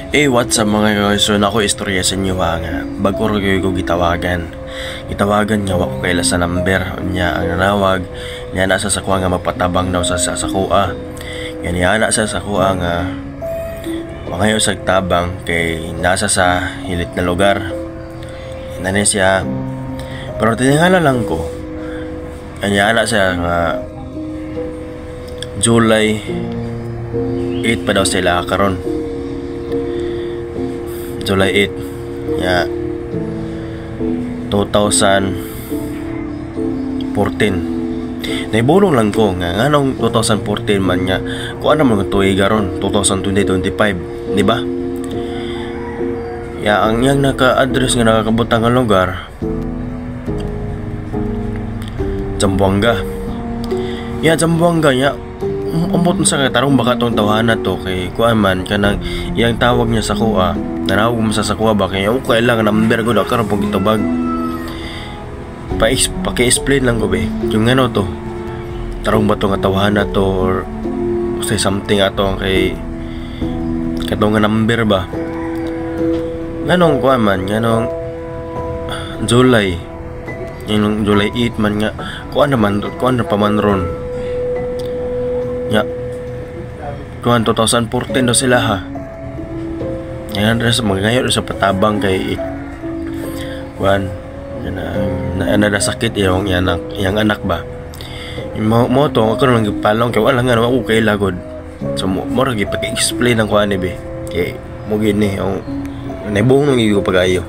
Eh, what's up, mga guys? So, nako istorya sa inyo ha nga. Bago ro ko gitawagan. Gitawagan nga wa ko kaila sa number. Unya ang nanawag, niya nasa sa kuha nga magpatabang daw sa kuha. Yan niya na sa kuha nga mangayo sa tabang kay nasa sa hilit na lugar. Nani siya. Pero tiningala lang ko. Kanya na siya nga July 8 pa daw sila karon. July 8 ya 2014. Naibulong lang ko nga nganong 2014 man nga kuan naman nga tuig karon 2025, di ba? Ya ang iyang naka-address nga nakakabutang nga lugar, Zamboanga. Ya Zamboanga ya umot sa katarong baka tong tawhana to kay kuan man kanang iyang tawag niya sa kuha, nanawag mo sa kuha ba kay ako kailangan number ko na karon pong gitubag pa. Paki-explain lang ko be yung ano to, tarong ba to nga tawhana to or say something ato kay katong nga number ba, nganong kuan man, nganong July, yung July 8 man nga kuan naman, kuan na pa man ron nga kuan 2014 daw sila ha. Yan rin sa mga ngayon sa patabang kay kuan na na, na nasakit iyong anak, iyang anak ba. Mo mo to ako lang gipalong kay wala nga ako kay lagod. So mo ra gipaki-explain ang kuan ni be. Kay mo gini ang naibong nang igo pagayo.